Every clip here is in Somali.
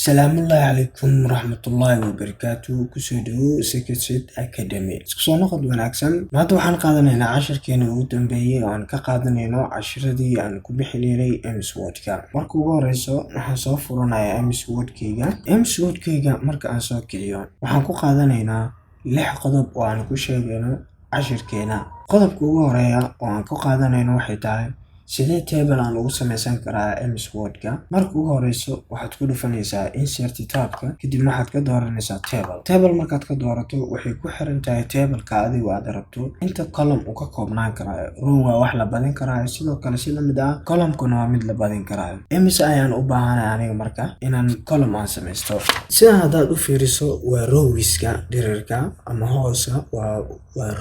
Asalaamu calaykum waraxmatullaahi wabarakaatu. Kusoo dhawow Secret Academy. Isku soo noqod wanaagsan. Maanta waxaan qaadanaynaa cashirkeena ugu dambeeyay oo aan ka qaadanayno cashiradii aan ku bixinaynay MS Word-ka. Marka ugu horeyso, waxaan soo furanayaa MS Word-kayga. MS Word-kayga marka aan soo kiciyo, waxaan ku qaadanaynaa lix qodob oo aan ku sheegayno cashirkeena. Qodobka ugu horeeya oo aan ku qaadanayno waxay tahay: sidee table aan ugu sameysan karaa MS Word-ka? Marka ugu horeyso, waxaad ku dhufanaysaa Insert tab-ka, kadibna waxaad ka dooranaysaa Table. Table markaad ka doorato, waxay ku xiran tahay table-ka adigu aad rabto inta column uu ka koobnaan karaayo. Row waa wax la badin karaayo, sidoo kale si lamid ah column-kuna waa mid la badin karaayo. Imise ayaan u baahanahay aniga marka inaan column aan sameysto? Sidan haddaad u fiiriso, waa rows-ka dhererka ama hoosa waa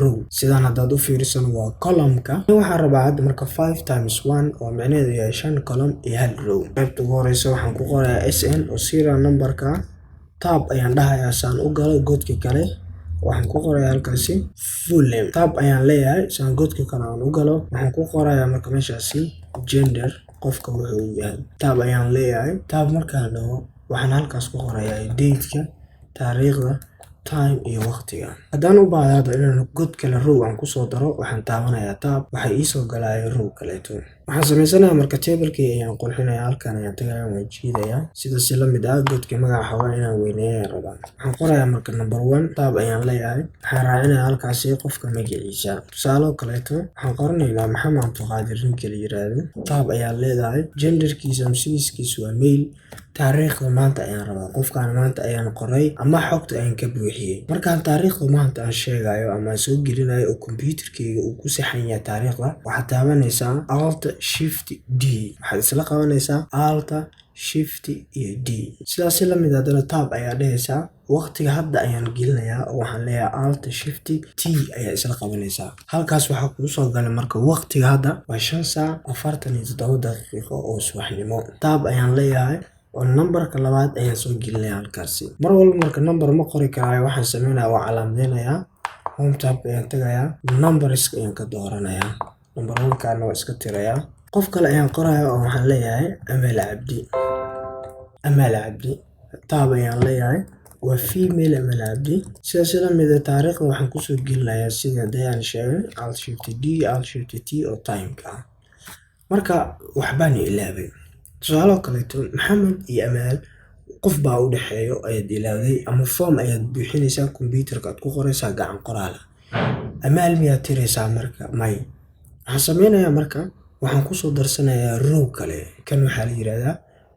row. Sidan haddaad u fiirisona, waa column-ka. Waxaan rabaa hadda marka 5 times 1, oo micnaheedu yahay shan column iyo hal row. Qaybta ugu horeysa waxaan ku qorayaa SN oo serial number-ka. Tab ayaan dhahayaa saan u galo godka kale. Waxaan ku qorayaa halkaasi full name. Tab ayaan leeyahay saan godka kale aan u galo. Waxaan ku qorayaa marka meeshaasi gender, qofka wuxuu yahay. Tab ayaan leeyahay. Tab markaan dhaho, waxaan halkaas ku qorayaa date-ka, taariikhda, time iyo waqtiga. Haddaan u baahdo hadda inaan god kale, row aan kusoo daro, waxaan taabanayaa tab, waxaa iisoo galaya row kaleeto. Waxaan sameysanayaa marka table-kii ayaan qurxinayaa. Halkan ayaan tagayaa, waan jiidayaa. Sida si lamid ah, godka magaca xoogaa inaan weyneeyo ayaan rabaa. Waxaan qorayaa marka number one. Tab ayaan leeyahay. Waxaan raacinayaa halkaasi qofka magaciisa. Tusaale oo kaleeto, waxaan qoranaynaa Maxamed Cabdiqaadir ninka la yiraahdo. Tab ayaan leedahay. Genderkiisa ama sex-kiisa waa male. Taariikhda maanta ayaan rabaa. Qofkaan maanta ayaan qoray ama xogta ayaan ka buuxiyey. Markaan taariikhda maanta aan sheegayo ama aan soo gelinayo oo computerkayga uu ku saxan yahay taariikhda, waxaad taabanaysaa Alt Shift D. Waxaad isla qabanaysaa Alt, Shift iyo D. Sidaas lamid, haddana tab ayaa dhehaysaa. Waqtiga hadda ayaan gelinayaa oo waxaan leeyahay Alt Shift T ayaa isla qabanaysaa. Halkaas waxaa kuu soo galay marka waqtiga hadda waa 5 saac 47 daqiiqo oo subaxnimo. Tab ayaan leeyahay oo numberka labaad ayaan soo gelinaya halkaasi. Mar walba marka number ma qori karaayo, waxaan sameynaya waa calaamadeynayaa. Home tab ayaan tagayaa, numbers ayaan ka dooranayaa. Number one kaana waa iska tirayaa. Qof kale ayaan qorayaa oo waxaan leeyahay Amal Cabdi. Amal Cabdi, tab ayaan leeyahay. Waa female Amal Cabdi. Sidaas la mid ah, taariikhda waxaan kusoo gelinayaa sidii hadii aan sheegay Alt Shift D, Alt Shift T oo time-ka ah. Marka waxbaan ilaabay. Tusaale oo kaleeto, Maxamed iyo Amaal qof baa u dhexeeyo ayaad ilaawday, ama form ayaad buuxinaysaa, computerka aad ku qoraysaa gacan qoraal. Amaal miyaad tiraysaa marka? May. Waxaan sameynayaa marka, waxaan kusoo darsanayaa row kale. Kan waxaa la yiraahdaa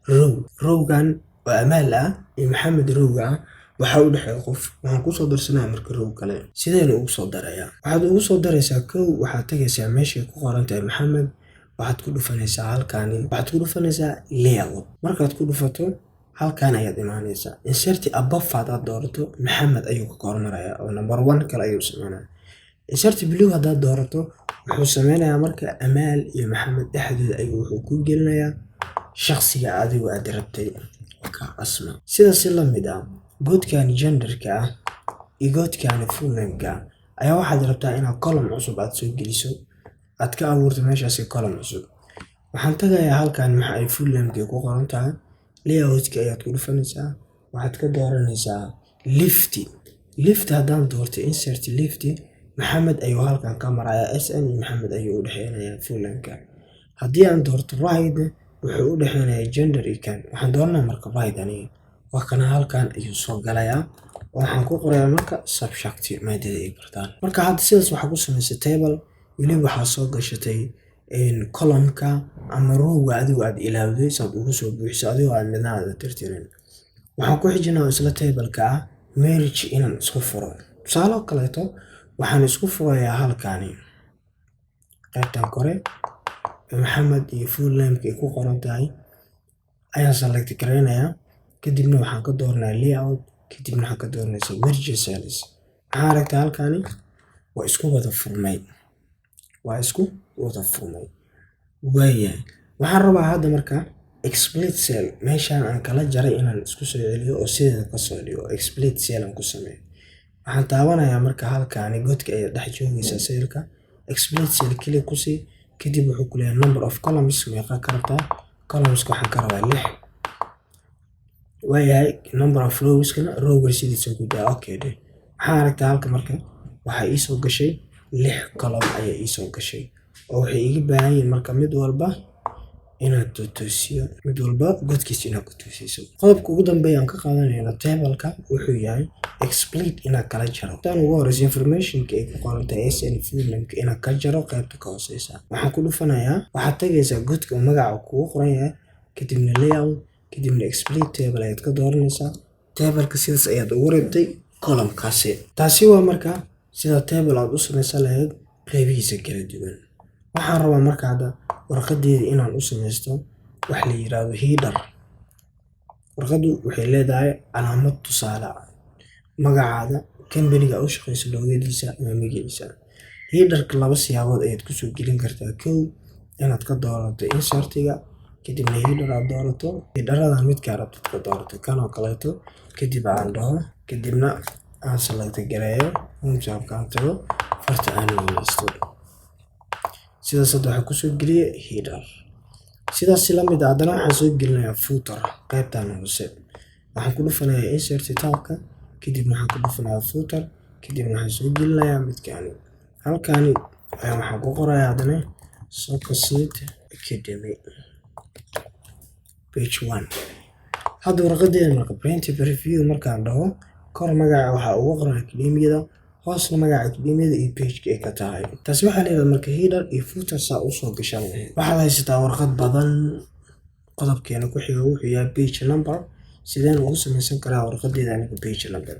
row. Rowgan oo Amaal ah iyo Maxamed rowga ah waxaa u dhexeeya qof. Waxaan kusoo darsanayaa marka row kale. Sideen ugu soo darayaa? Waxaad ugu soo daraysaa: kow, waxaad tagaysaa meeshay ku qoran tahay Maxamed. Waxaad ku dhufanaysaa halkaani. Waxaad ku dhufanaysaa Layout. Markaad ku dhufato, halkan ayaad imaanaysaa. Insert Above haddaad doorato, Maxamed ayuu ka kormarayaa oo number one kale ayuu sameynayaa. Insert Below haddaad doorato, wuxuu sameynayaa marka Amaal iyo Maxamed dhexdooda ayuu wuxuu ku gelinayaa shakhsiga adigu aad rabtay, ka Asma. Sidaas la mid ah, godkan genderka ah iyo godkan full name-ka ayaa waxaad rabtaa inaad column cusub aad soo geliso, aad ka abuurto meeshaasi column cusub. Waxaan tagayaa halkan maxa ay full name-ka ku qoran tahay. Layout-ka ayaad ku dhufanaysaa. Waxaad ka dooranaysaa Left. Left haddaan doorto, Insert Left, Maxamed ayuu halkan ka marayaa. SN iyo Maxamed ayuu u dhexeynayaa full name-ka. Haddii aan doorto Right, wuxuu u dhexeynayaa gender iyo kan. Waxaan dooranaya marka right aniga. Waa kana, halkan ayuu soo galayaa. Waxaan ku qorayaa marka subject, maadada ay bartaan. Marka hadda sidaas waxaa ku samaysay table. Weliba waxaa soo gashatay column-ka ama row-ga adigu aad ilaawday saad ugu soo buuxiso adigoo aan midna aada tirtirin. Waxaan ku xijinaa oo isla table-ka ah merge, inaan isku furo. Tusaale oo kaleeto, waxaan isku furayaa halkani qaybtan kore, Maxamed iyo full name-ka ay ku qoran tahay ayaan select gareynayaa. Kadibna waxaan ka dooranayaa Layout, kadibna waxaan ka dooranaysaa Merge Cells. Maxaa aragtaa? Halkani waa isku wada furmay, waa isku wada furmay. Waayahay, waxaan rabaa hadda marka split cell, meeshaan aan kala jaray inaan isku soo celiyo oo sideeda kasoo dhigo, split cell aan ku sameeyo. Waxaan taabanayaa marka halkaani godka ayaad dhex joogaysaa cell-ka. Split cell click ku sii. Kadib wuxuu ku leeyahay number of columns meeqa ka rabtaa? Columns waxaan ka rabaa lix. Waayahay, number of rowskana rowga sidiisa ku daa. Okay dheh. Maxaa aragtaa halka? Marka waxaa iisoo gashay lix column ayaa iisoo gashay, oo waxay iga baahan yihiin marka mid walba inaad toosiyo, mid walba godkiisa inaad ku toosiso. Qodobka ugu dambeeya aan ka qaadanayno tableka wuxuu yahay split, inaad kala jaro. Tan ugu horeysa, informationka ay ku qoran tahay sn full name-ka inaad ka jaro qaybta ka hooseysa. Waxaan ku dhufanayaa, waxaad tagaysaa godka uu magaca kugu qoran yahay, kadibna layout, kadibna split table ayaad ka dooranaysaa. Tableka sidaas ayaad ugu reebtay columnkaasi. Taasi waa marka sida table aad u samaysan lahayd qeybihiisa kala duwan. Waxaan rabaa marka hadda warqadeeda inaan u samaysto wax la yiraahdo header. Warqaddu waxay leedahay calaamad tusaale ah, magacaada kambaniga u shaqeyso, logo-diisa ama magaciisa. Headerka laba siyaabood ayaad kusoo gelin kartaa. Kow, inaad ka doorato insertiga, kadibna header aad doorato, headeradan midkaa rabtid ka doorato, kan oo kaleeto, kadib aan dhaho, kadibna aan select gareeyo, home tabka aan tago, farta aan weyneysto. Sidaas hadda waxaa kusoo geliyay header. Sidaas si lamid ah haddana waxaan soo gelinayaa footer qaybtan hoose. Waxaan ku dhufanayaa insert tabka, kadibna waxaan ku dhufanayaa footer, kadibna waxaan soo gelinayaa midkaani. Halkaani ayaan waxaan ku qorayaa haddana Socosit Academy page one. Hadda warqadeeda marka print preview markaan dhaho, kor magaca waxaa ugu qoran akademiyada, hoosna magaca akademiyada iyo pageka ay ka tahay. Taasi waxaa la yidhahdaa marka header iyo footer saa usoo gashan lahayd. Waxaad haysataa warqad badan. Qodobkeena ku xiga wuxuu yahay page number. Sideen ugu samaysan karaa warqadeeda aniga page number?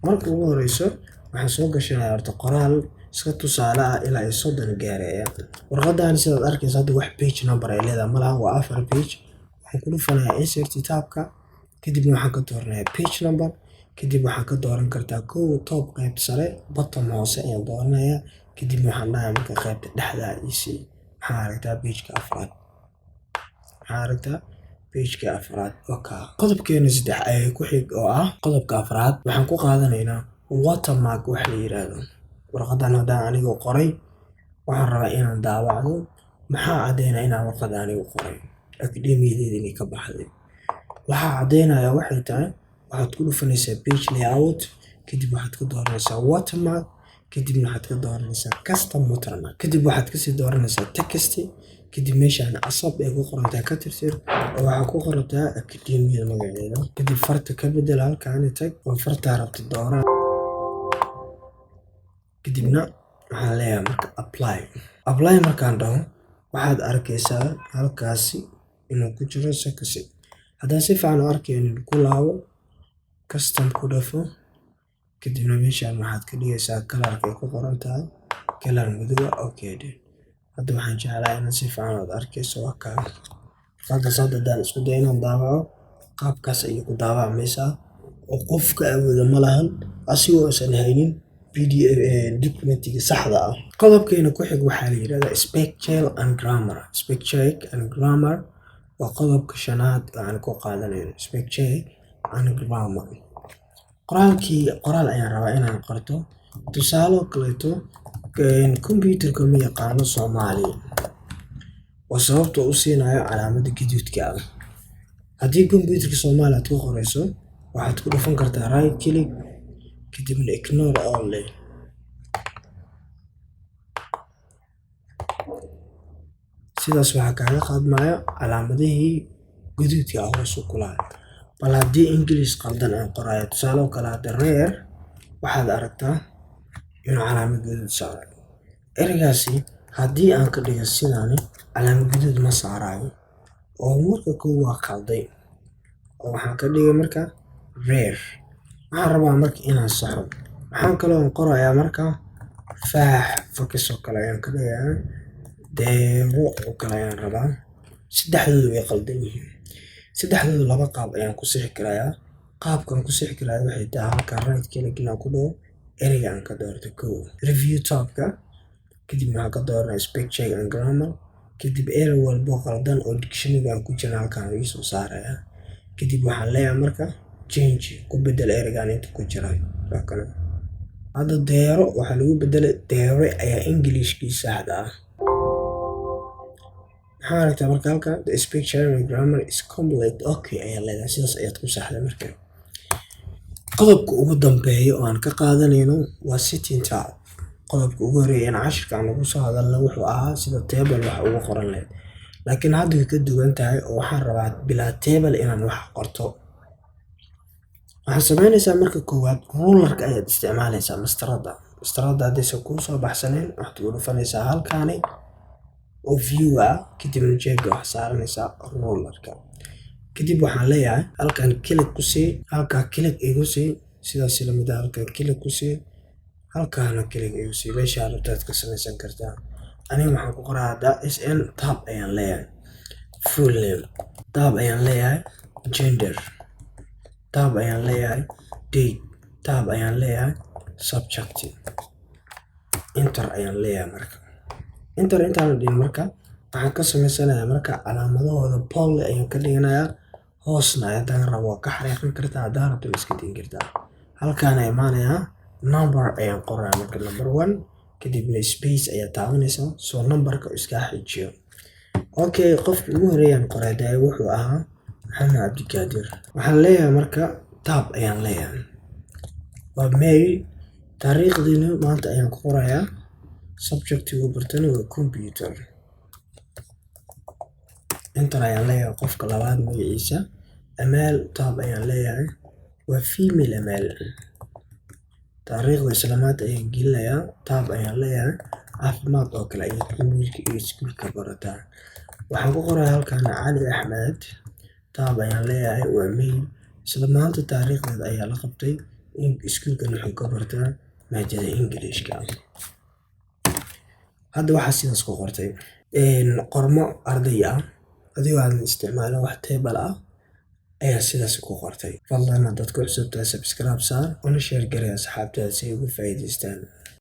Marka ugu horeyso waxaan soo gashanayaa horta qoraal iska tusaale ah ilaa iyo 30 gaaraya. Warqadan sidaad arkayso hadda wax page number ay leedahay malaha, waa afar page. Waxaan ku dhufanayaa insert tabka, kadibna waxaan ka dooranayaa page number. Kadib waxaan ka dooran kartaa kow, top qaybta sare, bottom hoose ayaan dooranayaa. Kadibna waxaan dhahayaa marka qaybta dhexda isii. Maxaa aragtaa? Pageka afraad. Maxaa aragtaa? Pageka afraad. Okay, qodobkeena saddex ee ku xig oo ah qodobka afraad waxaan ku qaadanaynaa watermark wax la yiraahdo. Warqadan haddaan anigu qoray, waxaan rabaa inaan daawacdo. Maxaa caddeynaya inaan warqada anigu qoray, akademiyadeeda inay ka baxday? Waxaa caddeynaya waxay tahay, waxaad ku dhufanaysaa page layout, kadib waxaad ka dooranaysaa watermark, kadibna waxaad ka dooranaysaa custom watermark, kadib waxaad kasii dooranaysaa text, kadib meeshaan casab ay ku qorantahay ka tirtir oo waxaa ku qorantaa akademiyada magaceeda. Kadib farta ka bedel, halkaani tag oo fartaa rabta doora. Kadibna waxaan leeyahay marka apply. Apply markaan dhaho, waxaad arkaysaa halkaasi inuu ku jiro sakasi. Haddaan si fiican u arkaynin, ku laabo, custom ku dhafo, kadibna meeshaan waxaad ka dhigaysaa colorka ay ku qoran tahay color madow ah. Okay dheh. Hadda waxaan jeclahay inaad si fiican aad arkayso. Waa kaa warqadaas. Hadda haddaan isku dayo inaan daabaco, qaabkaas ayay ku daabacmaysaa, oo qofka awooda ma lahan asigoo aysan haynin PDF documentiga saxda ah. Qodobkeena ku xig waxaa la yiraahdaa spell check and grammar. Spell check and grammar waa qodobka shanaad oo aan ku qaadanayno. Spell check and grammar, qoraalkii, qoraal ayaan rabaa inaan qorto. Tusaale oo kaleeto, computerka ma yaqaano Soomaali, waa sababta u siinayo calaamada gaduudka ah. Haddii computerka Soomaali aad ku qorayso, waxaad ku dhufan kartaa right click, kadibna ignore all leh. Sidaas waxaa kaaga qaadmaya calaamadihii gaduudka ah hoos u kulahay. Bal haddii English qaldan aan qorayo, tusaale oo kale hadda reer, waxaad aragtaa inuu calaamad gaduud saaray ereygaasi. Haddii aan ka dhigo sidaani, calaamad gaduud ma saarayo, oo marka kow waa qalday, oo waxaan ka dhigay marka reer. Waxaan rabaa marka inaan saxo. Waxaan kaloo qorayaa marka faax focus oo kale ayaan ka dhigayaa, deero oo kale ayaan rabaa. Saddexdoodu way qaldan yihiin. Saddexdoodu laba qaab ayaan ku sixi karayaa. Qaabkan ku sixi karaya waxay tahay halka right click inaan ku dhaho, ereyga aan ka doorto kow, review tabka, kadibna waxaan ka dooranaya spell check and grammar. Kadib erey walbo qaldan oo dictionary aan ku jirin halkaan ii soo saaraya. Kadib waxaan leeyahay marka change, ku bedel ereygan inta ku jira. Waa kana hadda deero waxaa lagu bedelay deere ayaa Englishkii saxda ah. Maxaa aragtaa marka halkan? "The speech grammar is complete." Okay ayaa leedahay, sidaas ayaad ku saxday. Marka qodobka ugu dambeeya oo aan ka qaadanayno waa setting tab. Qodobka ugu horeeya in cashirka aan ugu soo hadalna wuxuu ahaa sida table wax ugu qoran lahayd, laakiin hadda way ka duwan tahay oo waxaan rabaa bilaa table inaan wax qorto. Waxaad sameynaysaa marka koowaad rulerka ayaad isticmaalaysaa, mastarada. Mastarada haddaysan kuu soo baxsaneyn, waxaad ku dhufanaysaa halkaani oo view ah, kadibna checkga waxaad saaranaysaa rulerka. Kadib waxaan leeyahay halkan click ku sii, halkaa click igu sii, sidaas lamid ah halkan click ku sii, halkaana click igu sii. Meesha rabtaad ka samaysan kartaa. Aniga waxaan ku qoraa hadda sn. Tab ayaan leeyahay, full name. Tab ayaan leeyahay, gender. Tab ayaan leeyahay, date. Tab ayaan leeyahay, subject. Enter ayaan leeyahay. Marka enter intaan dhihin, marka waxaan ka samaysanayaa marka calaamadahooda bold ayaan ka dhiganayaa, hoosna haddaan rabo waa ka xariiqan kartaa, haddaan rabto waa iska dayin kartaa. Halkaana imaanayaa, number ayaan qorayaa marka, number one, kadibna space ayaa taabanaysaa soo numberka iskaa xijiyo. Okay, qofka ugu horeeyaan qoray daay wuxuu ahaa Maxamed Cabdikaadir. Waxaan leeyahay marka tab ayaan leeyahay, waa male, taariikhdiina maanta ayaan ku qorayaa, subjectigu bartana waa computer. Enter ayaan leeyahay. Qofka labaad magaciisa Amaal. Tab ayaan leeyahay, waa female Amaal, taariikhda isla maanta ayaan gelinayaa. Tab ayaan leeyahay, caafimaad oo kale ayay wiilka iyo iskuulka barataa. Waxaan ku qorayaa halkan Cali Axmed. Tab ayaan leeyahay, waa male, isla maanta taariikhdeeda ayaa la qabtay, iskuulkan wuxuu ka bartaa maadada Englishka. Hadda waxaa sidaas ku qortay qormo arday ah adigoo aadan isticmaalin wax table ah ayaa sidaas ku qortay. Fadlan haddaad ku cusub tahay, subscribe saar una share garee asxaabtaada si ay uga faa'iidaystaan.